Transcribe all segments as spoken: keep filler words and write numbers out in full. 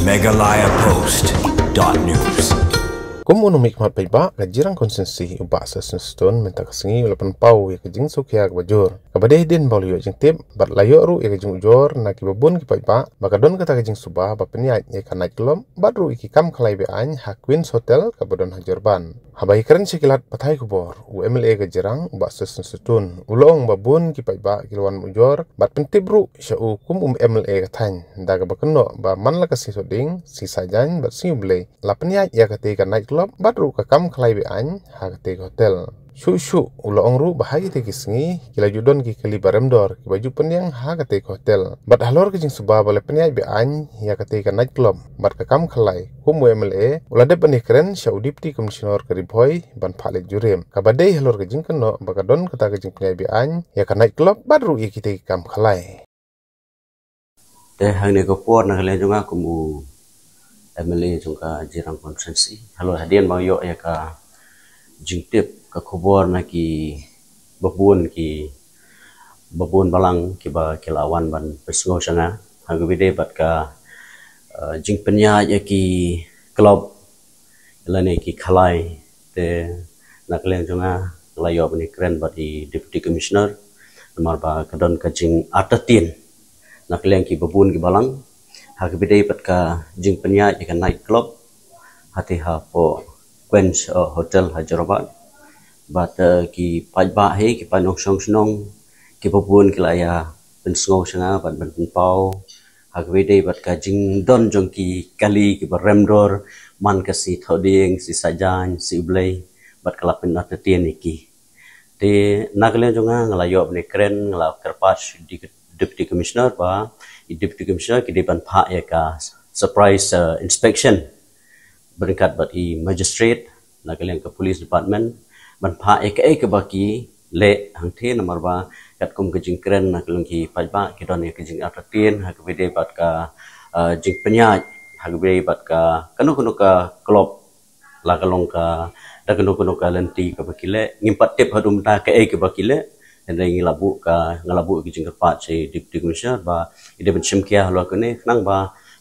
Meghalaya Post dot news. Kum u nongmihkhmat paidbah ka Jirang Constituency, u Bah Session Stone, mynta ka sngi u la pynpaw ïa ka jingsngewkhia kaba jur kaba dei hadien ba u la ïoh jingtip bad la ïoh ruh ïa ka jingujor na kiba bun ki paidbah ba ka don kata ka jingsuba ba pynïaid ïa ka night club bad ruh ïa ki kam khalai be-aiñ ha Queen's Hotel kaba don ha Jorban. Haba ïakren sha ki lad pathai khubor, u M L A ka Jirang, u Bah Session Stone, u la ong ba bun ki paidbah ki la wan ujor bad pyntip ruh sha u kum u M L A ka thaiñ, da kaba kynnoh ba man la ka Sngi Thohdieng, Sngi Saitjaiñ bad Sngi U Blei la pynïaid ïa katei ka night club bad ruh ka kam khalai be-aiñ ha katei ka hotel. Shuh shuh u la ong ruh ba ha kitei ki sngi ki la ju don ki kali ba rem dor kiba ju pynïeng ha katei ka hotel. Bad halor ka jingsuba ba la pynïaid be-aiñ ïa katei ka night club bad ka kam khalai, kum u M L A u la dep ban ïakren sha u Deputy Commissioner ka Ri Bhoi ban phah leit jurip, kaba dei halor ka jingkynnoh ba ka don kata ka jingpynïaid be-aiñ ïa ka night club bad ruh ïa kitei ki kam khalai. Te hangne ka por na ka liang jong nga kum u M L A jong ka Jirang Constituency, halor hadien ba nga ïoh ïa ka jingtip ka khubor na ki babun ki babun balang kiba ki la wan ban pynsngew sha nga ha kaba ïadei bad ka, eh, jingpynïaid ïa ki club lane ki khalai. Te na ka liang jong nga, nga la ïoh ban ïakren bad i Deputy Commissioner namar ba ka don ka jingartatien na ka liang ki babun ki balang ha kaba ïadei bad ka jingpynïaid ïa ka night club hatei hapoh Queen's, eh, Hotel ha Jorabat. Bad, eh, ki paidbah hi, ki paid nongshong shnong, ki babun ki la ïa pynsngew sha nga bad ban pynpaw ha kaba ïadei bad ka jingdon jong ki kali kiba rem dor man ka Sngi Thohdieng, Sngi Saitjaiñ, Sngi U Blei bad ka la pynartatien ïa ki. Te na ka liang jong nga, nga la ïoh ban ïakren, nga la kyrpad sha i Deputy Commissioner ba i Deputy Commissioner ki dei ban phah ïa ka surprise, eh, inspection ryngkat bad i Magistrate na ka liang ka Police Department ban phah ïa kaei kaba ki leh hangtei, namar ba katkum ka jingkren na ka liang ki paidbah, ki don ïa ka jingartatien ha kaba ïadei bad ka, eh, jingpynïaid ha kaba ïadei bad ka kano kano ka club, la ka long ka da kano kano ka lynti kaba ki leh. Ngim pat tip haduh mynta kaei kaba ki leh. Hynrei ngi la buh ka, nga la buh ka jingkyrpad sha i Deputy Commissioner ba i dei ban shim khia halor kane khnang ba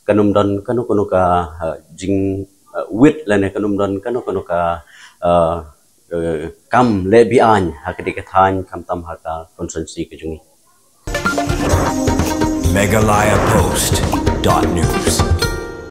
kan ym don kano kano ka, eh, jing, eh, wit lane kan ym don kano kano ka, eh, eh, kam leh be-aiñ ha katei ka thaiñ, khamtam ha ka constituency ka jong ngi. Meghalaya Post dot news.